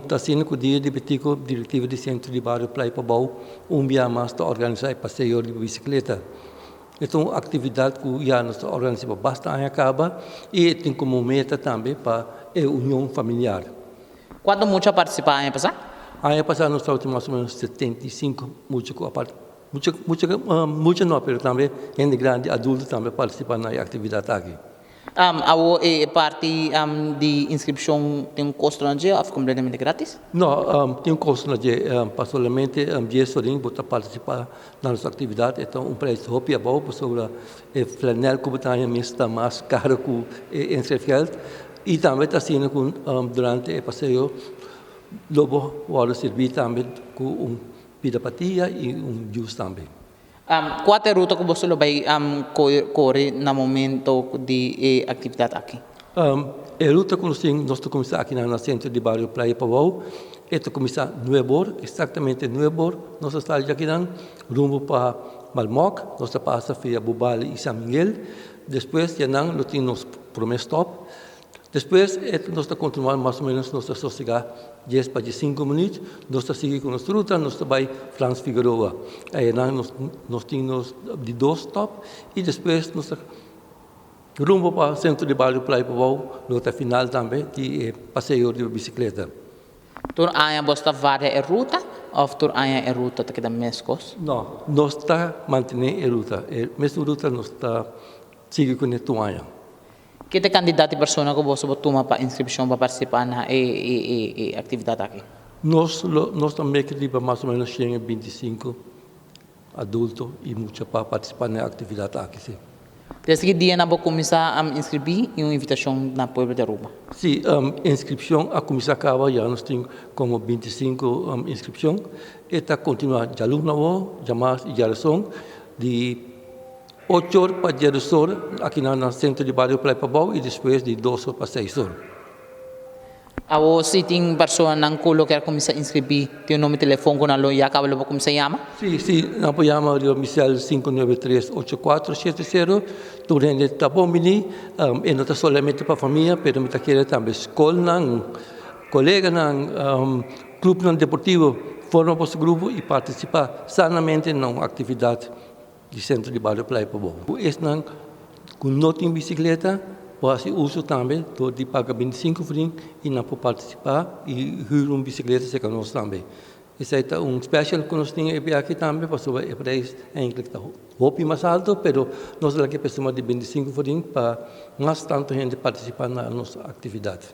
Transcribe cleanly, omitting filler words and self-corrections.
Ta asina ku dia di Betico, direktiva di Sentro di Bario Playa Pabou un bia mas ta organisá e paseo riba bisikleta. E ta un aktividat ku ya nos ta organisá pa basta aña kaba i e tin komo meta tambe pa e union familiar. Kuantu mucha a partisipá aña pasá? Aña pasá nos tabatin mas o ménos 75 mucha ku a mucha mucha mucha no pero tambe hende grandi adulto tambe a partisipá na e aktividat aki. Awor e parti di inskripshon tin un kosto na dje òf kompletamente gratis? No, tin un kosto na dje. Pa solamente 10 florin bo ta partisipá na nos aktividat. E ta un preis hopi abou pasobra e flanèl ku bo ta haña mes ta mas karo ku e inschrijfgeld. I tambe ta asina ku durante e paseo lo bo wòrdu sirbí tambe ku un pida patia i un juice tambe. Kua ta e ruta ku boso lo bai kore na momento di e aktividat aki? E ruta ku nos tin, nos ta kuminsá aki na sentro di bario Playa Pabou. E ta kuminsá nuebor, eksaktamente nuebor nos ta sali di akinan rumbo pa Malmok. Nos ta pasa via Bubali i San Miguel. Despues di anan lo tin nos promé stòp. Despues e nos ta kontinuá mas o ménos nos ta sosegá dies pa diesinku minüt, nos ta sigui ku nos ruta, nos ta bai Frans Figueroa. Einan nos nos tin nos di dos stòp i despues nos ta rumbo pa sentro di bario Playa Pabou, lo ta final tambe di e paseo riba bisikleta. Tur aña bos ta varia e ruta òf tur aña e ruta ta keda meskos? No, nos ta mantené e ruta, e mesun ruta nos ta sigui kuné tur aña. Ki ta e kantidat di persona ku boso por tuma pa inskripshon pa partisipá na e aktividat aki? Nos lo nos ta meke riba mas o ménos 125 adulto i mucha pa partisipá na e aktividat aki, sí. Desde ki dia nan por kuminsá inskribí i un invitashon na pueblo di Aruba? Sí, inskripshon a kuminsá kaba, ya nos tin komo 25 inskripshon. E ta kontinuá djaluna awor, djamars i djarason di 8 or pa 10 or aki na centro di bario Playa Pabou y despues di 2 or pa 6 or. Awor si tin personanan cu lo kier cuminsa inscribi, tin un numero di telefon cu nan lo ya caba lo por cuminsa yama? Si, si, nan por yama riba mi cel 593-8470. Tur hende ta bon bini. E no ta solamente pa famia, pero mi ta kere tambe scolnan, coleganan, clubnan deportivo forma boso grupo y participa sanamente na un actividad di sentro di bario Playa Pabou. Ku esnan ku no tin bisikleta por hasi uso tambe dor di paga 25 florin i nan por partisipá i hür un bisikleta serka nos tambe. Esei ta un special ku nos tin e biaha tambe pasobra e preis eindelijk ta hopi mas alto pero nos ta laga e persona di 25 florin pa mas tantu hende partisipá na nos aktividat.